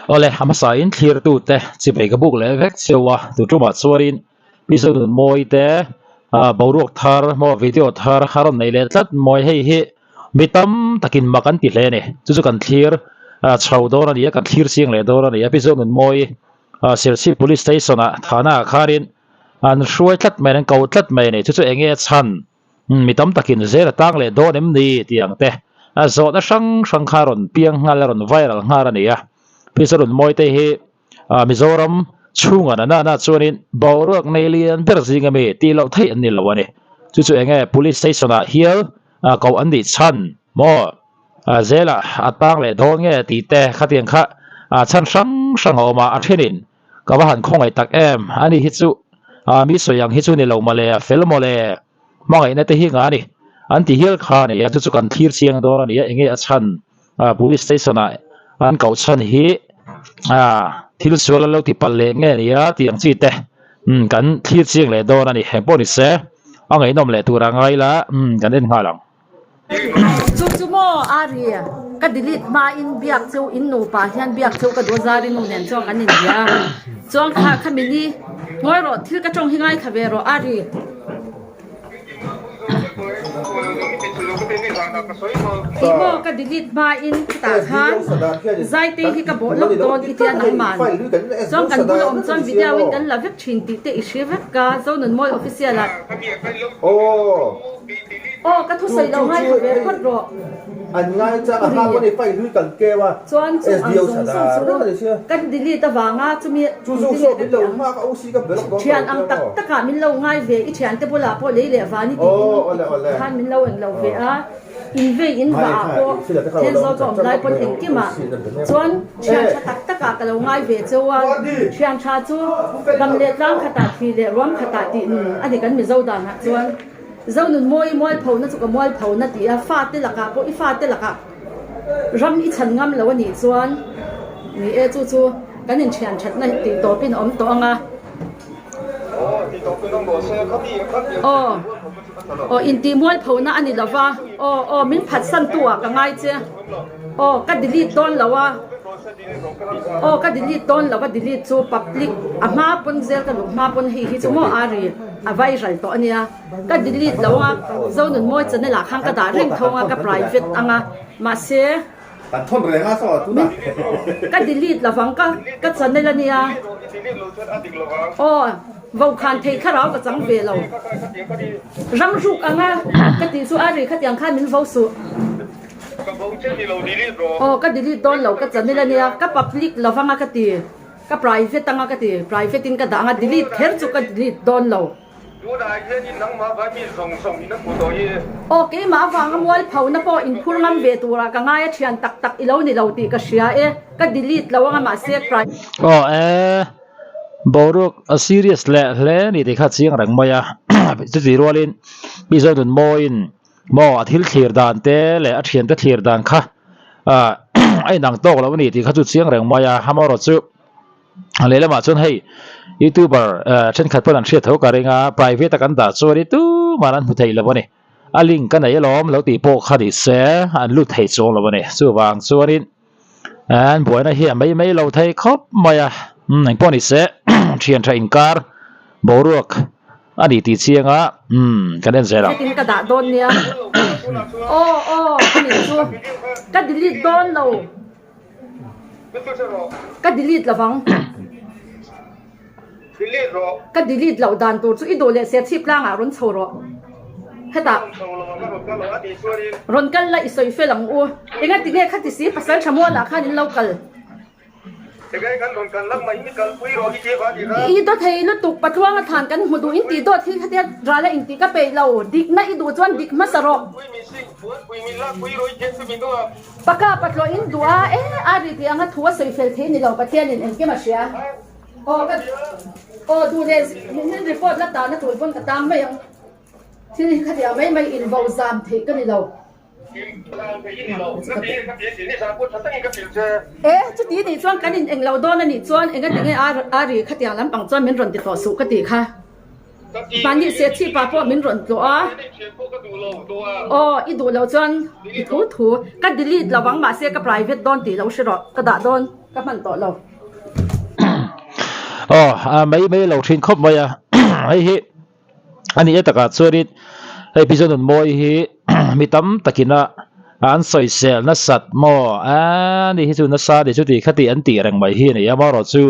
Awle a hmasa in thlirtu te chipei ka buk leh vek cheu a tu tumah chuanin Pi Zonunmawi te ah boruak thar maw video thar a rawn nei leh tlat mawi hei hi mi tam takin mak an ti hle a ni chu chu kan thlir ah chho dawn a ni a kan thlir chiang leh dawn a ni a Pi Zonunmawi ah Serchhip Police Station ah thana ah khanin an hruai tlat mai an ko tlat mai a ni chu chu eng nge a chhan. Mi tam takin zel a tang leh dawn em ni tih ang te a zawhna hrang hrang kha rawn piang nghal a rawn viral nghal a ni a. Pisa rawn mawi te hi Mizoram chhunga na nana chuanin boruak nei lian ber zing ami tih loh theih an ni lo a ni. Chu chu enge Police Station ah hial koh an nih chhan maw zelah a tang leh dawn nge tih te khatiang kha chhan hrang hrang a awm a, a thenin Ka va han khawngaih tak em, ani hi chu mi sawi ang hi chu ni lo mawle, a fel mawle, hmangaihna te hi nga a ni, an ti hial kha a ni a, chu chu kan thlir chiang dawn a ni a, enge a chhan police station ah an koh chhan hi thil sual an lo ti palh leh nge nia tih ang chi te kan thlir chiang leh dawn a ni, engpawh ni se a ngaihnawm leh tur a ngai la kan en nghal ang. Chu chu maw Ari, ka delete hma in biak chu in nupa hian biak chu ka duh a Zari nu nen chuan kan inbia a, chuan kha kha mini ngawi rawh thil ka tawng hi ngaithla ve rawh Ari. Tih maw ka delete hma in khitah khan Zaitei hi ka bawh lawk dawn i tia nangman chuan kan bula awm chuan video in kan la vek thin tih te i hre vek ka Zonunmawi official ah. Aw ka thusawi lo ngaithla ve phawt rawh. Chuan chu ang zawng zawng chu kan delete avanga chumi engtin nge ka tih ang. Thian ang tak takah min lo ngai ve i thiante bulah pawh lei leh vani tiin khan min lo eng lo ve a. In vei in vah ah pawh Thenzawl ka awm lai pawn engkimah chuan thian tha tak takah ka lo ngai ve cheu a. Thian tha chu dam leh tlang khatah thi leh ruam khatah tih nun a ni kan Mizo danah chuan. Zonunmawi mualphona chu ka mualphona ti a, fate lakah pawh i fate lakah ram i chhan ngam lo a nih chuan ni e chu chu kan inthian thatna tih tawpin a awm tawh ang a. Aw aw intih mualphona a ni lo va, aw aw min phatsantu ah ka ngai che, aw ka delete dawn lo a. Aw ka delete dawn lo a delete chu public a hma pawn zel ka luh hma pawn hei hi chu maw a ri a viral tawh ania ka delete lo a Zonunmawi channel ah khan ka dah reng tho anga ka private anga mahse ka delete lovang ka ka channel ania aw vokhan thei thlarau ka chang ve lo ram ruk anga ka tih chu a ri khatiang khan min vo suh. Aw ka delete dawn lo ka channel ania ka public lo vanga ka ti ka private anga ka ti private in ka dah anga delete kher chu ka delete dawn lo. Aw keimah avanga mualpho na pawh in phur ngam ve turah ka ngai a thian tak tak ilo ni lo tih ka hria e ka delete lo anga mahse private. Aw e boruak a serious leh hle ni tih kha chiang reng mai a chuti rualin Pi Zonunmawiin Maw a thil thlir dan te leh a thiante thlir dan kha ah a inang tawk lo a ni tih kha chu chiang reng mai a, amaherawh chu lehlamah chuan hei youtuber thenkhat pawn an hriat tho ka ring a, private a kan dah chuan i tumah an hmu thei lo a ni, a link ka nei alawm lo tih pawh kha ni se an lut thei chuang lo a ni, chuvang chuanin an buaina hi a mai mai lo thei khawp mai a, engpawh ni se thian tha inkar boruak. A ni tih chiang a, umm kan en zel ang. Hetin ka dah dawn nia. Aw aw a nih chu. Ka delete dawn lo. Ka delete lovang. Ka delete loh dan tur chu i duh leh se chhip tlangah rawn chho rawh. Hetah rawn kal la i sawi fel ang u. Engati nge khati si pasal tha mualah khan in lo kal. I dawt thei lutuk patluanga thlan kan hmu duh in tih dawt hi khatia ral a intih ka peih lo dikna i duh chuan dik hmasa rawh. Paka patluah in duh a e a ri tih anga thu a sawi fel thei ni lo Pathianin engkim a hria. Aw ka aw duh leh min report la tahna tur pawn ka tang mai ang thil hi khatia mai mai invo zam theih ka ni lo. E, chuti nih chuan kan in englo dawn a nih chuan engati nge a ri khatiang lampang chuan min rawn ti tawh suh ka tih kha. Mahni Sechhipa pawh min rawn tlawh a. Aw, i duh loh chuan i thu thu. Ka delete lo ang mahse ka private dawn tih lo hre rawh, ka dah dawn. Ka hman tawh lo. Aw, a mai mai lo thin khawp mai a. Hei hi a nih e takah chuanin hei Pi Zonunmawii hi mi tam takina an sawisel nasat maw a ni hi chu nasa a ni chuti khati an tih reng mai hi a ni a, amaherawhchu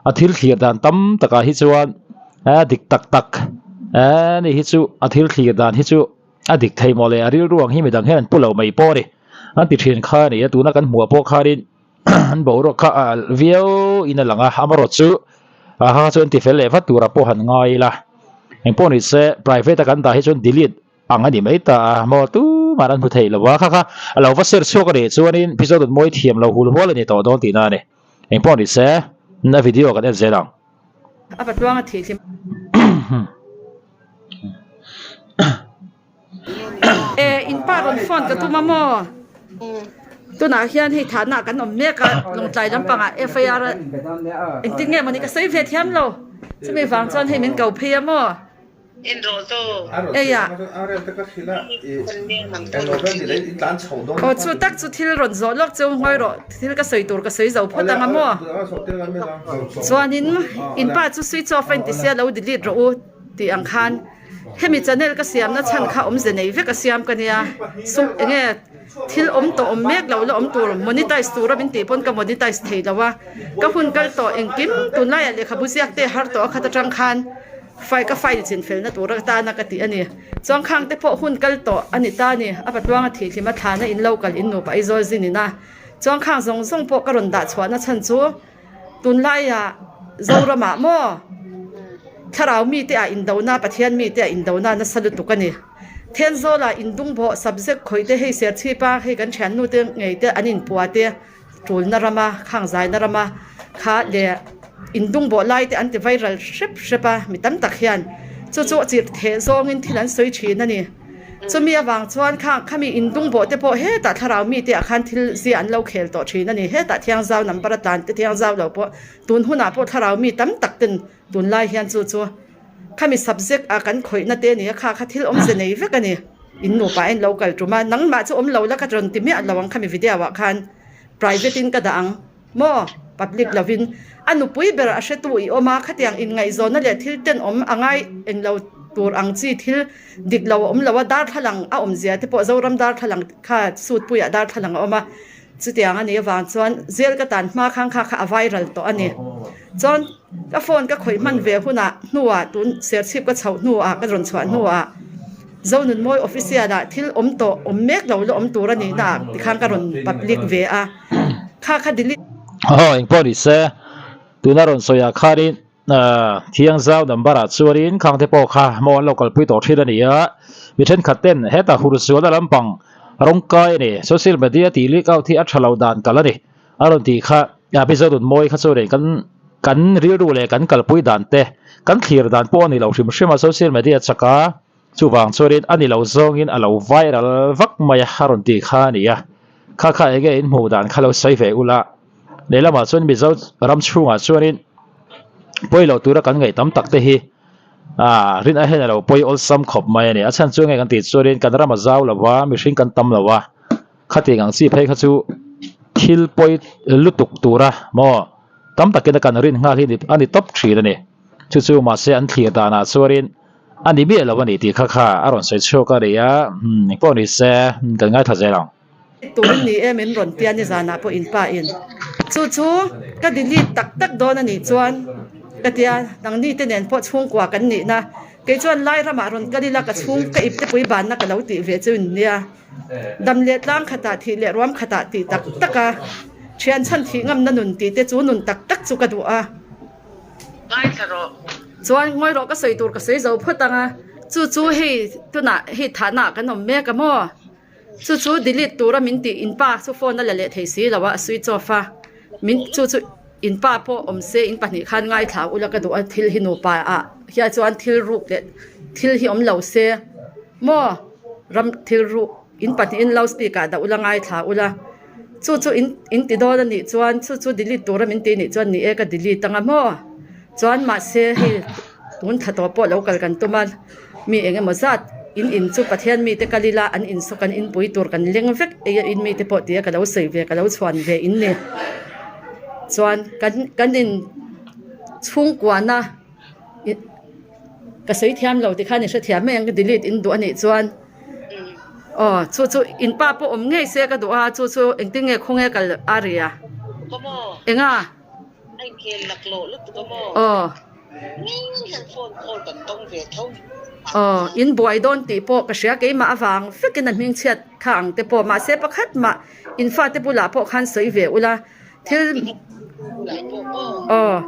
a thil thlir dan tam takah hi chuan a dik tak tak a ni hi chu a thil thlir dan hi chu a dik thei maw le a rilru ang hi midang hian an pu lo mai pawh a ni an ti thin kha a ni a, tuna kan hmuh ah pawh khanin an boruak kha a alh viau in a lang a, amaherawhchu a ha chu an ti fel leh vat tur ah pawh han ngai ila engpawh ni se private a kan dah hi chuan delete ang a ni mai ta a maw tumah an hmu thei lo a kha kha a lo va ser chhuak a nih chuanin Mizo nun mawi thiam lo hul hual a ni tawh dawn tihna a ni engpawh ni se a video kan en zel ang. A patluang a thih hlim. E in pa rawn phone ka tum a maw? Tunah hian hei thahna kan awm mek a, Lawngtlai lampangah FIR a engtin nge mawni ka sawi ve thiam lo. Chumi vang chuan hei min ko phei a maw? Eia. Aw chu tak chu thil rawn zawh lawk chu ngawi rawh thil ka sawi tur ka sawi zo phawt ang a maw? Chuanin in pa chu switch off a inti sia lo delete rawh u tih ang khan. Hemi channel ka siamna chhan kha awmze nei vek a siam ka nia, sum enge thil awm tawh awm mek lo la awm tur monetize tura min tih pawn ka monetize thei lo a, ka hun kal tawh engkim tunlaiah lehkhabu ziak te har tawh a khat atang khan file ka file chin felna tura tana ka tih a ni. Chuan khang te pawh hun kal tawh a ni ta a ni, a patluanga thihhlim a thlana in lo kal in nupa Aizawl zin ina chuan khang zawng zawng pawh ka rawn dah chhuahna chhan chu Tunlaiah Zoramah maw thlarau mite ah indona Pathian mite ah indona nasa lutuk a ni. Thenzawlah indungbawh subject khawih te hei Serchhipa hei kan thiannu te ngei te an inpua te tulna rama khangzaina rama kha leh indungbawh lai te an ti viral hrep hrep a mi tam tak hian chu chu chirh theh zawngin thil an sawi thin a ni. Chumi avang chuan kha khami indungbawh te pawh hetah thlarau mite ah khan thil zia an lo khel tawh thin a ni. Hetah thiangzau number a tlan te thiangzau lo pawh tun hunah pawh thlarau mi tam tak ten tunlai hian chu chu khami subject a kan khawihna te nia kha kha thil awmze nei vek a ni. In nupa in lo kal tum a, nangmah chu awm lo la ka rawn ti miah lo ang khami video ah khan private in ka dah ang. Maw? Public lovin a nupui ber a hretu i awm a, khatiang inngaihzawnna leh thil tenawm a ngai englo tur ang chi thil dik lo a awm lo a, darthlalang a awmzia te pawh Zoram darthlalang kha Sutpuiah darthlalang a awm a, chutiang a nih avang chuan jail ka tan hma khang kha kha a viral tawh a ni. Chuan ka phone ka khawih hman ve hunah hnuah tun Serchhip ka chhoh hnuah ka rawn chhuah hnuah Zonunmawi official ah thil awm tawh awm mek lo la awm tur a nihna ah tikhan ka rawn public ve a. Kha kha delete. Aw engpawh ni se tuna rawn sawi ah khanin Thiangzau number ah chuanin khangte pawh kha maw an lo kalpui tawh thin a ni a, mi thenkhat ten hetah hur sualna lampang rawng kai a ni, social media tih leak out hi a tha lo dan kal a ni a rawn tih kha Mizo nun mawi kha chuanin kan kan rilru leh kan kalpui dan te kan thlir dan pawh a ni lo hrim hrim a, social media chaka Chuvang chuanin a ni lo zawngin a lo viral vak mai a, a rawn ti kha a ni a. Kha kha enge in hmuh dan kha lo sawi ve ula. Lehlamah chuan Mizo ram chhungah chuanin pawi loh tura kan ngaih tam tak te hi ah rin ahen a lo pawi awlsam khawp mai a ni. A chhan chu enge kan tih chuanin kan ram a zau lo a, mihring kan tam lo a, khatiang ang chi phei kha chu thil pawi lutuk tura maw tam takin a kan rin nghal hi a ni tawp thin a ni. Chu chu mahse an thlir danah chuanin A ni miah lo a ni tih kha kha a rawn sawi chhuak a ni a, umm engpawh ni se kan ngaithla zel ang. Turin ni em in rawn tia nizanah pawh in pa in chu chu ka delete tak tak dawn a nih chuan ka tia nangni te nen pawh chhungkua kan nih na kei chuan lai ramah rawn kal ila ka chhung ka ipte pui banna ka lo tih ve chu in nia dam leh tlang khatah thih leh ruam khatah tih tak tak a thian chhan thih ngamna nun tih te chu nun tak tak chu ka duh a. Ngaithla rawh. Chuan ngawi rawh ka sawi tur ka sawi zo phawt ang a, chu chu hei tunah hei thahna ah kan awm mek a maw? Chu chu delete tura min tih in pa chu phone a la leh thei si lo a, a switch off a, min chu chu in pa pawh awm se in pahnih khan ngaithla ula ka duh a thil hi nupa ah hian chuan thil ruk leh thil hi awm lo se maw ram thil ruk in pahnihin loudspeaker ah dah ula ngaithla ula. Chu chu in in ti dawn a nih chuan chu chu delete tura min ti nih chuan ni e ka delete anga maw chuan mahse hei tun thla tawh pawh lo kal kan tum a mi eng emaw zat in in chu Pathian mite kal ila an in saw kan inpui tur kan leng vek ei a in mite pawh tia ka lo sawi ve ka lo chhuan ve in ni. Chuan kan kan in chhungkuahna ka sawi thiam lo tikhan i hrethiam mai ang ka delete in duh a nih chuan aw chu chu in pa pawh awm ngei se ka duh a chu chu engtin nge khawnge kal a ri a enga aw aw in buai dawn tih pawh ka hria keimah avang vekin a hming chhiat kha ang te pawh mahse pakhat mah in fate bulah pawh khan sawi ve ula thil aw.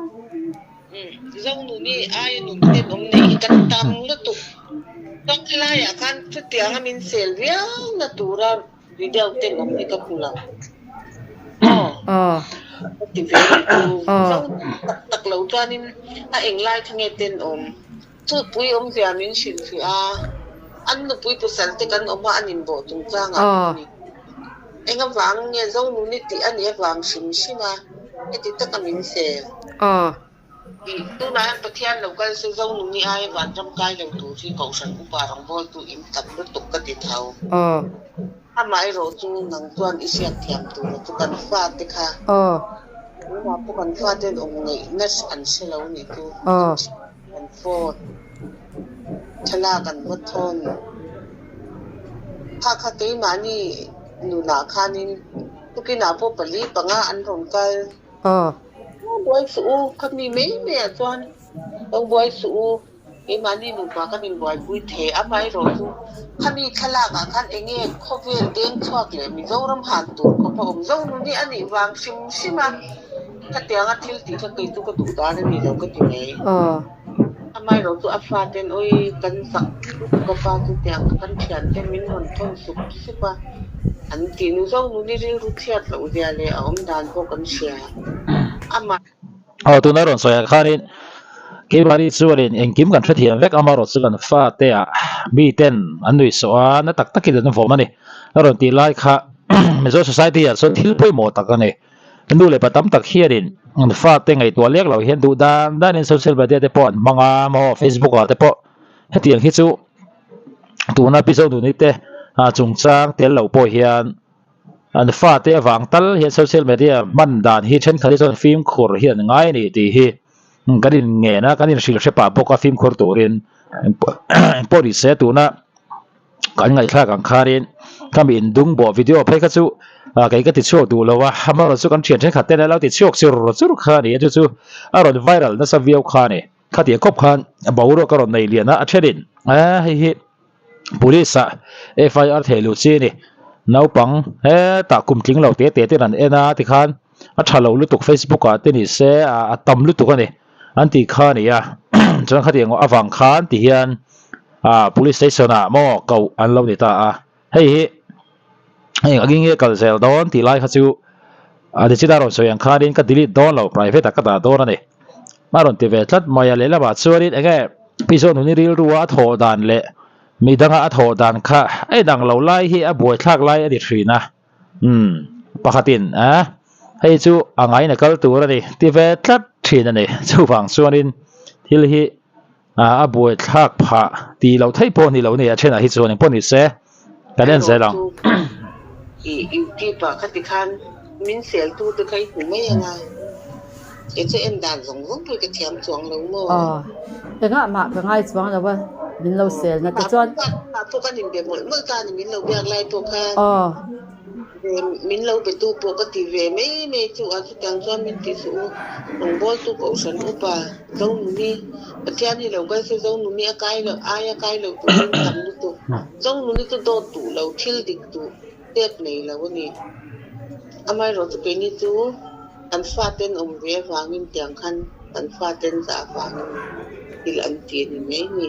Zonuni aia nun tenawm neih hi kan tam lutuk. Chuan khelaiah khan chutianga min sel viau na tura video tenawm hi ka hmu lo. Aw. Ka ti ve rih chu. Zonuni tak tak lo chuanin a englai kha nge tenawm. Chupui awmzia min hrilhfiah a, an nupui pasal te kan awm a an inbawh chungchangah pawh ni. Eng avang nge Zonuni tih a nih avang hrim hrim a, heti taka min sel. Tih tunah hian Pathian lo kal se Zonuni aia vanram kai lo tur hi Kohhran upa rawngbawltu in tam lutuk ka ti tho. Amaherawh chu nang chuan i hriat thiam tura chu kan fate kha tunah pawh kan faten awm ngaihna an hre lo nih chu kan phone thlalak an va thawn kha kha keimahni nunah khanin tukinah pawh pali panga an rawn kal buai suh u khami mai maiah chuan lo buai suh u. Keimahni nupa kan inbuaipui thei amaherawh chu khami thlalak ah khan eng nge khawvel deng chhuak leh Mizoram han tur khawp a awm zo nuni a nih vang hrim hrim a, khatianga thil tih kha kei chu ka duh dan a ni lo ka ti mai. Amaherawh chu a faten awi kan zak lutuk a pa chu tiang kan thiante min rawn thawn sup sup a an ti nu zo nuni rilru chhiat loh zia leh a awm dan pawh kan hria amah. Aw tuna rawn sawi ang khanin keimahni chuanin engkim kan hrethiam vek amaherawh chu kan fate ah miten an nuih sawh a na tak takin an vawm a ni a rawn tih lai kha Mizo society ah chuan thil pawimawh tak a ni nu leh pa tam tak hianin an fate ngaihtuah lek loh hian duh dan danin social media te pawh an hmang a maw facebook ah te pawh hetiang hi chu tuna Pi Zonuni te chungchang tel loh pawh hian. An fate avang tal hian social media hman dan hi thenkhat hi chuan fimkhur hi an ngai a ni tih hi kan in ngen a, kan in hrilh hre pah bawk a fimkhur turin engpawh ni se tuna kan ngaihthlak ang khanin khami indung bawh video phei kha chu kei ka ti chhuak duh lo a, amaherawhchu chu kan thian thenkhat ten an lo ti chhuak chur chur kha a ni a chu chu a rawn viral nasa viau kha a ni. Khatiang khawp khan boruak a rawn nei lian a, a thenin hei hi Police ah FIR theih luh chi a ni. Naupang hetah kum tling lo te te ten an en a tikhan a tha lo lutuk Facebook ah te ni se a tam lutuk a ni an tih kha a ni a chuan khatiang avang khan ti hian ah police station ah maw koh an lo ni ta a hei hi heng angin nge kal zel dawn tih lai kha chu a nichina rawn sawi ang khanin ka delete dawn lo private ah ka dah dawn a ni. A rawn ti ve tlat mai a, lehlamah chuanin eng nge Pi Zawnhuni rilrua a thawh dan leh mi danga a thawh dan kha a inang lo lai hi a buaithlak lai a ni thin a, umm pakhatin a hei chu a ngaina kal tur a ni ti ve tlat thin a ni. Chuvang chuanin thil hi a buaithlak phah tih loh theih pawh a ni lo a ni a thenah hi chuan engpawh ni se kan en zel ang. I YouTube ah khati khan min sel tu te kha i hmu mai anga kei chu en dan zawng zawng pawh i ka thiam chuang lo maw. Aw engah mah ka ngai chuang lo a min lo sel na te chuan. Mah pawh kan inbe mawlh mawlh ta a ni min lo biak lai pawh khan. Aw. Min lo be tu pawh ka ti ve mai mai chu a chutiang chuan min ti suh u rawngbawltu kohhran upa Zonuni Pathian hi lo kal se Zonuni a kai loh ai a kai loh turin tam lutuk Zonuni chu dawt duh lo thil dik duh tep nei lo a ni amaherawh chu keini chu kan faten awm ve avangin tiang khan kan faten zah avangin thil an ti a ni mai a ni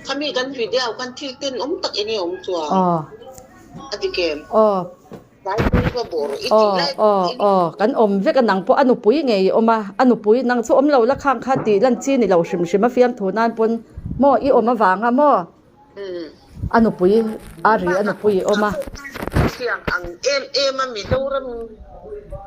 khami kan video khan thil tenawm tak enge awm chuang. A ti kem. Aw. Tlai va bawh rawh i tih lai Aw aw kan awm vek a nang pawh a nupui ngei i awm a a nupui nang chu awm lo la khang kha tih lan chi ni lo hrim hrim a fiamthu nan pawn maw i awm avanga maw a nupui a ri a nupui i awm a. Hetiang ang em em a Mizoram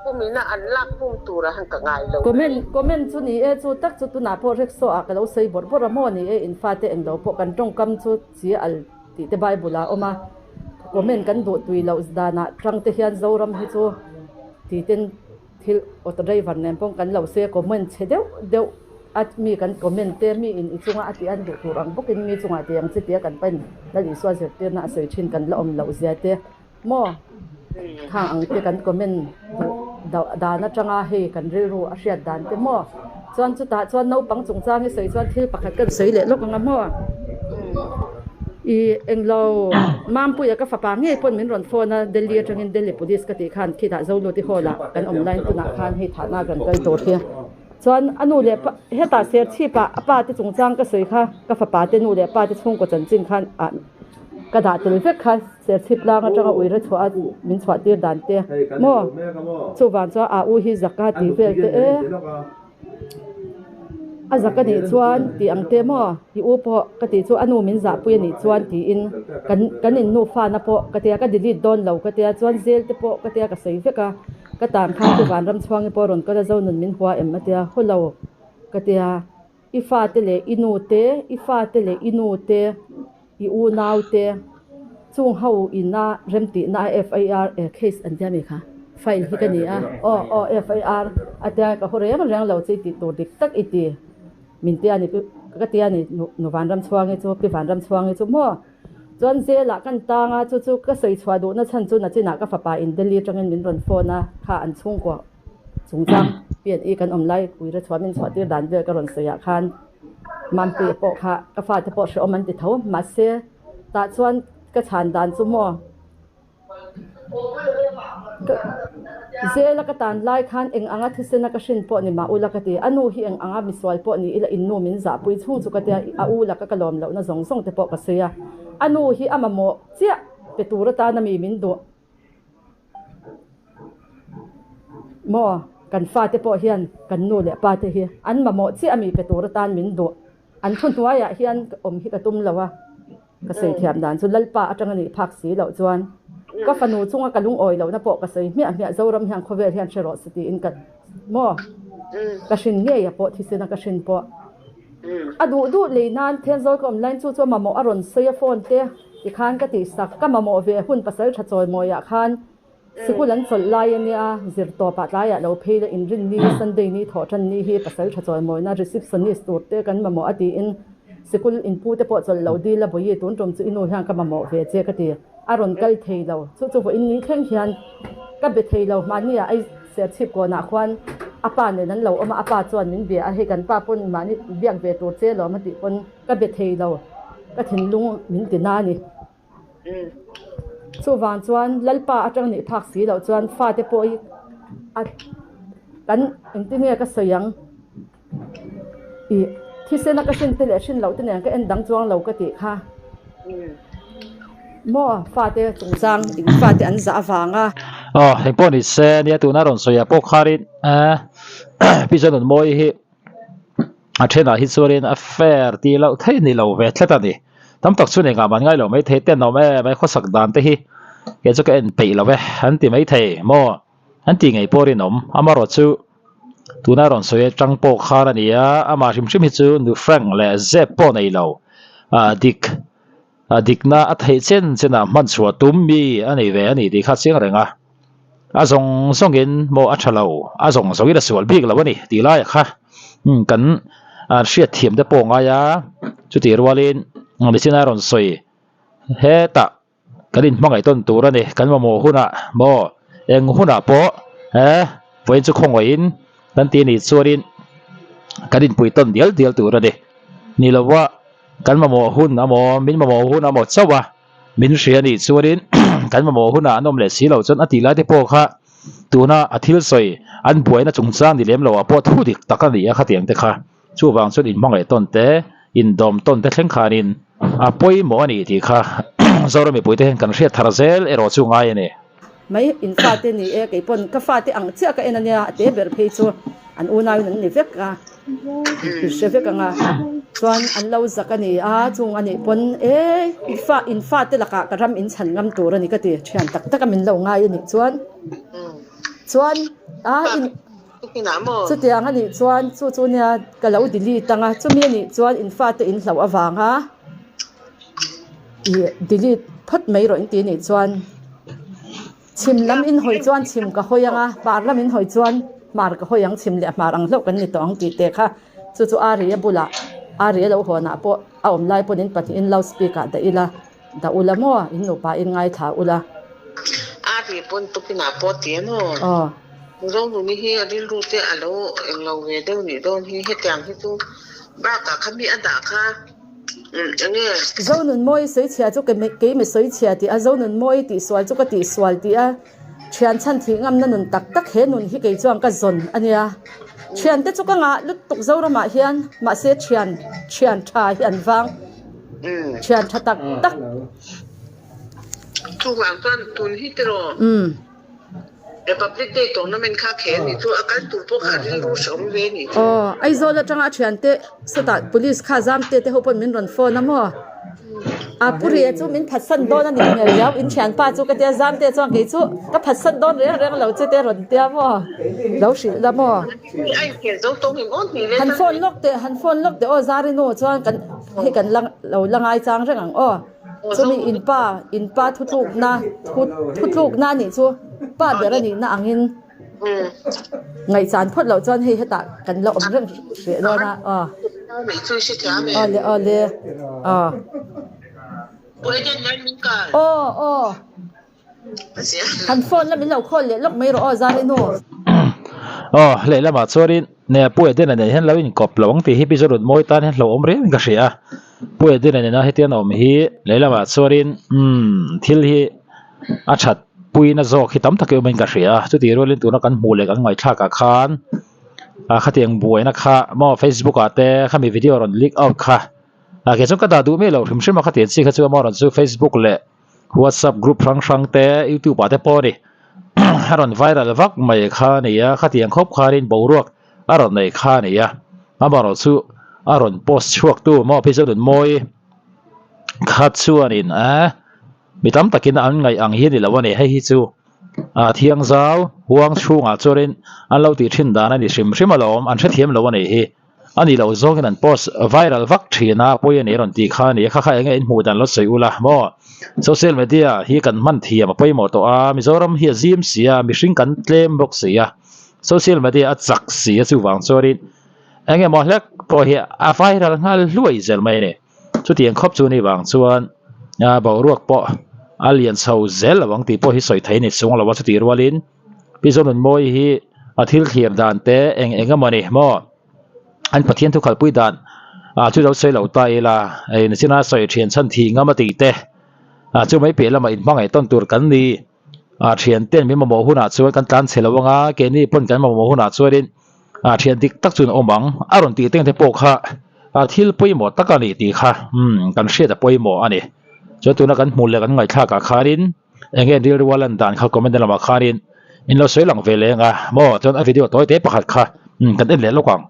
pumina an lak pum tur a han ka ngai lo. Comment comment chu ni e chu tak chu tunah pawh rickshaw ah ka lo sawi bawrh bawrh a maw ni e in fate englo pawh kan tawngkam chu chi al tih te Bible ah a awm a, comment kan duh tui loh danah tang te hian Zoram hi chu ti ten Thil auto driver nen pawh kan lo sawi a, comment chhe deuh deuh a mi kan comment te mi in i chunga a tih an duh tur ang bawkin mi chungah tih ang chi tia kan pain Lal Isua zirtirna a sawi thin kan la awm loh zia te maw khang ang te kan comment duh dan atanga hei kan rilru a hriat dan te maw chuan chutah chuan naupang chungchang i sawi chuan thil pakhat kan sawi leh lawk ang a maw i englo Mampuia ka fapa ngei pawn min rawn phone a Delhi atangin Delhi police ka tih khan khitah Zoluti hall ah kan awm laiin tunah khan hei thahna kan kal tur hi chuan a nu leh pa hetah serchhip ah a pa te chungchang ka sawi kha ka fapa te nu leh pa te chhungkaw chanchin khan ah ka dah tel vek kha serchhip tlang atanga uire chhuah a min chhuah tir dan te maw chuvang chuan a u hi zaka tih vel te e. A zak a nih chuan tih ang te maw i u pawh ka tih chu a nu min zahpui a nih chuan tiin kan kan in nufana pawh ka tia ka delete dawn lo ka tia chuan zel te pawh ka tia ka sawi vek a ka tan khan chu Vanramchhuangi pawh rawn kal a zo nun min hua em a tia haw lo ka tia i fate leh i nu te i fate leh i nu te i unau te chung ho ina remtihna a FIR eh case an tia mi kha file hi ka ni a aw aw FIR a tia ka haw reng reng lo che i tih tur dik tak i ti min tia ni ka tia ni nu Vanramchhuangi chu pi Vanramchhuangi chu maw chuan zelah kan tang a chu chu ka sawi chhuah duhna chhan chu nachinah ka fapa in Delhi atangin min rawn phone a kha an chhungkua chungchang P&E kan awm lai uire chhuah min chhuah tir dan vel ka rawn sawi ah khan. Mampuia pawh kha ka fate pawh hrehawm an ti tho mahse tah chuan ka chhan dan chu maw ka zela ka tan lai khan eng anga thisena ka hrin pawh ni mah ula ka ti a nu hi eng anga misual pawh ni ila in nu min zahpui chhung chu ka tia a u laka ka lawm lohna zawng zawng te pawh ka sawi a a nu hi a mamawh chiah pe tur atana mi min duh. Maw, kan fate pawh hian kan nu leh pa te hi an mamawh chiah a mi pe tur atan min duh. An thu hnuaiah hian awm hi ka tum lo a, ka sawi thiam dan chu Lalpa atang a nih phak si loh chuan ka fanu chunga ka lungawi lohna pawh ka sawi hmiah hmiah Zoram hian khawvel hian hre rawh se tiin ka maw ka hrin ngei a pawh thisena ka hrin pawh a duh duh lei nan Thenzawl ka awm laiin chu chu a mamawh a rawn sawi a phone te Tikhan ka tihsak, ka mamawh ve hun pasal tha chawimawiah khan sikul an chawlh lai a nia, zir tawpah tlaiah lo phei la inrin ni, Sunday ni thawh tan ni hi pasal tha chawimawina receptionist tur te kan mamawh a tiin sikul inpu te pawh chawlh lo dil a bawi tun tum chu i nu hian ka mamawh ve che ka ti, a rawn kal thei lo, chu chu vawiin ni thleng hian ka be thei lo, mahnia ai serchhip kawnah khuan a pa nen an lo awm a, a pa chuan min bia a, hei kan pa pawn mahni biak ve tur che lawm a tih pawn. Ka be thei lo, ka thinlung min ti na a ni. Chuvang chuan Lalpa atang nih phak si loh chuan fate pawh hi a kan engtin nge ka sawi ang ih thisena ka hrin te leh hrin loh te nen ka en dang chuang lo ka tih kha maw fate chungchang in fate an zah avanga. Aw engpawh ni se nia tuna rawn sawi ah pawh kharin Pi Zonunmawii hi. A thenah hi chuanin a fair tih loh theih ni lo ve tlat a ni. Tam tak chu engah man ngai lo maithei ten awm em ai khawsak dan te hi kei chu ka en peih lo e an ti maithei maw an tih ngei pawh rinawm. Amaherawh chu tuna rawn sawi atang pawh khan a ni a, amah hrim hrim hi chu nu Frank leh zep pawh nei lo ah dik ah dikna a theih chen chenah hman chhuah tum mi a nei ve a ni tih kha a chiang reng a. A zawng zawngin maw a tha lo, a zawng zawngin a sual bik lo a ni tih laiah kha kan hriat thiam te pawh a ngai a, chutih rualin nichin a rawn sawi hetah kan inhmangaih tawn tur a ni, kan mamawh hunah maw eng hunah pawh he vawiin chu khawngaihin kan tih a nih chuanin kan inpui tawn dial dial tur a ni, ni lova kan mamawh hun amaw min mamawh hun amaw chauh a. Min hria nih chuanin kan mamawh hunah an awm leh si loh chuan a tih lai te pawh kha tuna a thil sawi an buaina chungchang ni lem loh ah pawh thu dik tak a ni a khatiang te kha. Chuvang chuan inhmangaih tawn te, indawm tawn te thleng khanin a pawimawh a ni tih kha Zoram mipui te hian kan hriat thar zel erawh chu ngai a ni. Mai in fate ni e, kei pawn ka fate ang chiah ka en a nia, a te ber phei chu an unauin an ni vek a, i hre vek ang a, chuan an lo zak a ni a, chung a nih pawn e i fa in fate lakah ka ram in chhan ngam tur a ni ka ti, thian tak tak a min lo ngai a nih chuan chuan a in chutiang a nih chuan chu chu nia ka lo delete ang a, chumi a nih chuan in fate in hlauh avanga. Ih delete phawt mai rawh in ti nih chuan. Chhim lam in hawi chuan chhim ka hawi ang a, hmar lam in hawi chuan hmar ka hawi ang, chhim leh hmar ang hlauh kan ni tawh ang tih te kha chu chu Ari a bulah Ari a lo hawnah pawh a awm lai pawn in pahnihin loud speaker dah ila dah ula maw in nupa in ngaithla ula. Ari pawn tukinah pawh ti em aw. Aw. Zonuni hi a rilru te a lo englo ve deuh nih dawn hi hetiang hi chu bakah kha mi a dah kha eng nge. Zonunmawi sawichhia chu keimi sawichhia tih a, Zonunmawi tihsual chu ka tihsual tih a, thian chhan thih ngamna nun tak tak he nun hi kei chuan ka zawn a nia. Thiante chu ka ngah lutuk Zoramah hian mahse thian thian tha hi an vang thian tha tak tak. Chuvang chuan tun hi tiraw. Republic Day tournament kha khel nih chu a kal tur pawh kha a rilru hrehawm ve nih chu. Aw, Aizawl atanga a thiante sawtah police kha Zamte te ho pawn min rawn phone a maw? A Pu Ria chu min phatsan dawn a nih hmel riau, in thianpa chu ka tia Zamte chuan kei chu ka phatsan dawn reng reng lo che te rawn tia maw? Lo hrilh la maw? A inkhel zo tawng em aw hnih leh Han phone lawk teh, han phone lawk teh aw Zarinu chuan kan hei kan la lo la ngaichang reng ang aw. Chumi in pa, in pa thutlukna, thu thutlukna a nih chu pa ber a nihna angin ngaihchan phawt loh chuan hei hetah kan la awm reng hreh dawn a, aw. Aw le, aw le, aw. Aw, aw. Han phone la min lo call leh lawk mai rawh aw Zarinu. Aw, lehlamah chuanin ne Pu Edena nen hian lo inkawp lo ang tih hi Pi Zorunmawi tan hian hlauhawm riau in ka hria a. Pu Edena nena hetiang awm hi lehlamah chuanin umm thil hi a that puina zawk hi tam tak awmin ka hria a. Chutih rualin tuna kan hmuh leh kan ngaihthlakah khan ah khatiang buaina kha maw Facebook ah te khami video rawn leak out kha ah kei chuan ka dah duh miah loh hrim hrim a khatiang chi kha chu amaherawhchu chu Facebook leh WhatsApp group hrang hrang te YouTube ah te pawh a ni a rawn viral vak mai kha a ni a khatiang khawp khanin boruak a rawn nei kha a ni a amaherawh chu a rawn post chhuak tu maw phei chuan mawi kha chuanin eh mi tam takin an ngaih ang hi a ni lo a ni hei hi chu ah thiangzau huang chhungah chuanin an lo tih thin dan a ni hrim hrim alawm an hrethiam lo a nih hi. A ni lo zawngin an post viral vak thin a, pawi a ni rawn tih kha a ni a, kha kha enge in hmuh dan lo sawi ula maw? Social media hi kan hman thiam a pawimawh tawh a, Mizoram hi a zim si a, mihring kan tlem bawk si a, social media a chak si a chuvang chuanin enge maw hlek pawh hi a viral nghal hluai zel mai a ni. Chutiang khawp chu ni vang chuan boruak pawh a lian chho zel lo ang tih pawh hi sawi thei a ni chung lo a, chutih rualin Pi Zonunmawi hi a thil thlir dan te eng eng emaw ni maw? An Pathian thu khalpui dan ah chu lo sawi lo ta ila hei nachina sawi thian chhan thih ngam a tih te ah chu mai piah lamah inhmangaih tawn tur kan ni ah thian ten min mamawh hunah chuan kan tlan chhe lo anga keini pawn kan mamawh hunah chuanin ah thian dik tak chuan a awm ang a rawn tih teng te pawh kha ah thil pawimawh tak a ni tih kha umm kan hriat a pawimawh a ni chuan tuna kan hmuh leh kan ngaihthlak ah khanin Eng nge rilru a lan dan kha comment lamah khanin in lo sawi lang ve leng a maw chuan a video tawi te pakhat kha umm kan en leh lawk ang.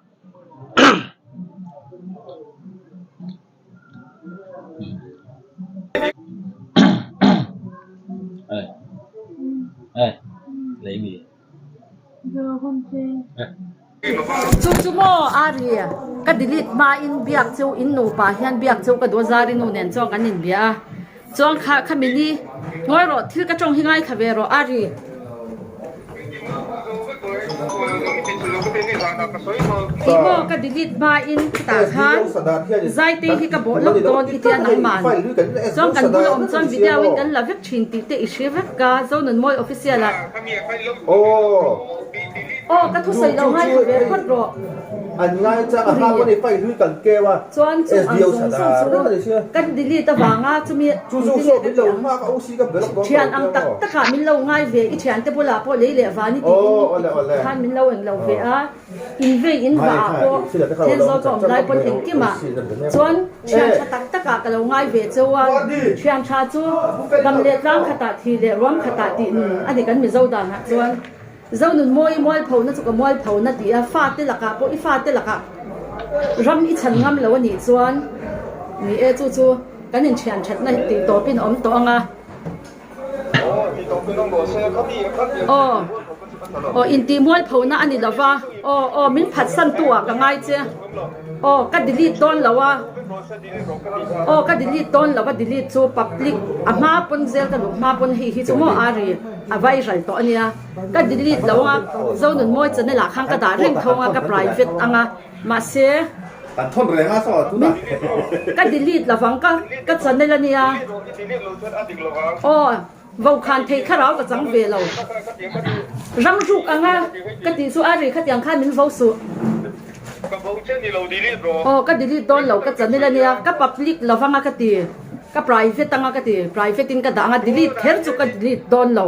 Chu chu maw Ari, ka delete hma in biak chu in nupa hian biak chu ka duh a Zari nu nen chuan kan inbia a, chuan kha khami ni ngawi rawh thil ka tawng hi ngaithla ve rawh Ari. Tih maw ka delete hma in khitah khan Zaitei hi ka bawh lawk dawn i tia nangman chuan kan bula awm chuan video in kan la vek thin tih te i hre vek a Zonunmawi official ah. Aw ka thusawi lo ngaithla ve phawt rawh. Chuan chu ang zawng zawng chu kan delete avanga chumi engtin nge ka tih ang. Thian ang tak takah min lo ngai ve i thiante bulah pawh lei leh van i tiin khan min lo eng lo ve a. In vei in vah ah pawh Thenzawl ka awm lai pawn engkimah chuan thian tha tak takah ka lo ngai ve cheu a. Thian tha chu dam leh tlang khatah thi leh ruam khatah tih nun a ni kan Mizo danah chuan. Zonunmawi mualphona chu ka mualphona ti a, fate lakah pawh i fate lakah ram i chhan ngam lo a nih chuan ni e chu chu kan inthian thatna tih tawpin a awm tawh ang a. Aw aw intih mualphona a ni lo va, aw aw min phatsantu ah ka ngai che, aw ka delete dawn lo a, aw ka delete dawn lo a delete chu public a hma pawn zel ka duh hma pawn hei hi chu maw a ri. a viral tawh a nia. Ka delete lo anga Zonunmawi channel ah khan ka dah reng tho anga ka private anga mahse ka delete lovang ka ka channel a nia. Aw vokhan thei thlarau ka chang ve lo. Ram ruk anga ka tih chu a ri khatiang khan min vo suh. Aw ka delete dawn lo ka channel a nia ka public lovang a ka ti ka private anga ka ti private in ka dah anga delete kher chu ka delete dawn lo.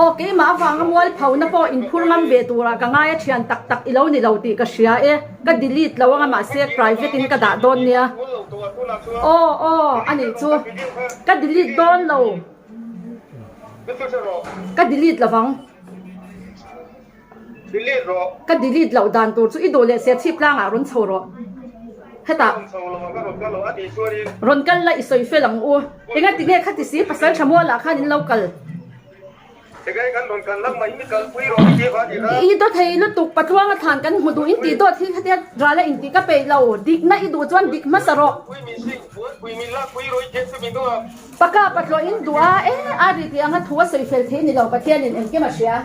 Aw keimah avanga mualphona pawh inphur ngam ve turah ka ngai a thian tak tak i lo ni lo tih ka hria e ka delete lo anga mahse private in ka dah dawn nia aw aw anih chu ka delete dawn lo ka delete lovang. Ka delete loh dan tur chu i duh leh sia chhip tlangah rawn chho rawh. Hetah rawn kal la i sawi fel ang u. Enga tinge khati si pasal tha mualah khan in lo kal. I daw thei lutuk patluanga thlan kan hmu duh in tih dawt hi khatia rala in tih ka peih lo. Dikna i duh chuan dik hmasa rawh. Paka patluah in duh a e a ri tih anga thu a sawi fel thei ni lo Pathianin engkim a hria.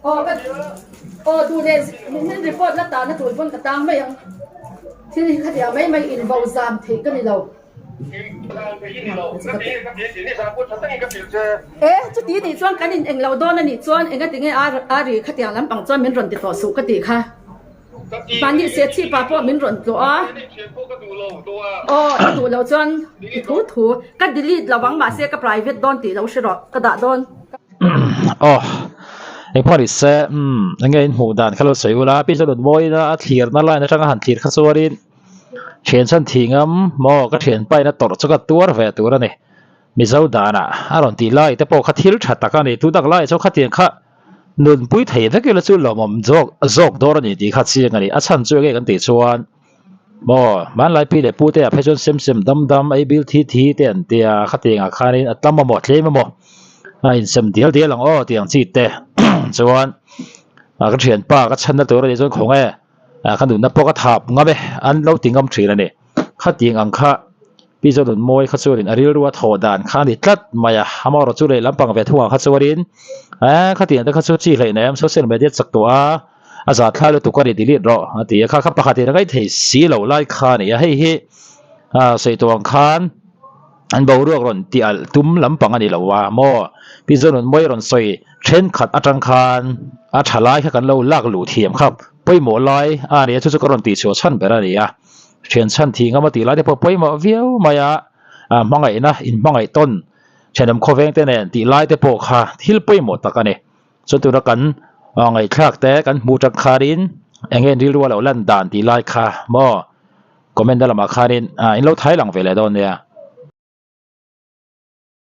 Aw ka aw duh leh min report la tahna tur pawn ka tang mai ang. Thil hi khatiang mai mai in vo zam theih ka ni lo. E chuti nih chuan kan in englo dawn a nih chuan engatinge a ri khatiang lampang chuan min rawn ti tawh suh ka tih kha. Mahni Sechhipa pawh min rawn tlawh a. Aw i duh loh chuan i thu thu ka delete lo ang mahse ka private dawn tih lo hre rawh ka dah dawn. Aw engpawh ni se umm enge in hmuh dan kha lo sawi ula pi chuan Mawiina a thlirna line atanga han thlir kha chuanin thian chhan thih ngam maw ka thianpa in a tawrh chu ka tuar ve tur a ni Mizo danah a rawn tih lai te pawh kha thil tha tak a ni tu tak lai chuan khatiang kha Nunpui thei vek ila chu lawmawm zawk zawk dawr a ni tih kha chiang a ni. A chhan chu enge kan tih chuan maw hmanlai pi leh pu te ah phei chuan sem sem dam dam ei bil thi thi te an tia khatiang ah khanin a tam emaw tlem emaw a insem dial dial ang aw tih ang chi te chuan a ka thianpa ka chhanna tur a nih chuan khawnge ka nunna pawh ka thap ngam e an lo ti ngam thin a ni. Khatiang ang kha Pi Zawlun Mawi kha chuanin a rilru a thawh dan kha a ni tlat mai a, amaherawh chu lehlam pang ve thungah kha chuanin eh khatiang te kha chu chi hleih nem social media chak tawh a, a zah thlai lutuk a ni delete rawh a ti a, kha kha pakhatin a ngaih thei si lo lai kha a ni a, hei hi ah sawi tawh ang khan an boruak rawn tih alh tum lampang a ni lo a maw Pi Zawlun Mawi rawn sawi thenkhat atang khan a tha lai kha kan lo lak luh thiam kha pawimawh lai a ni a, chu chu ka rawn tihchhuah chhan ber a ni a. Thian chhan thih ngam a tih lai te pawh pawimawh viau mai a, hmangaihna inhmangaih tawn thenawm khawveng te nen tih lai te pawh kha thil pawimawh tak a ni. Chuan tuna kan ngaihthlak te kan hmuh tang khanin eng nge rilru a lo lan dan tih lai kha maw comment na lamah khanin in lo thai lang ve leh dawn nia.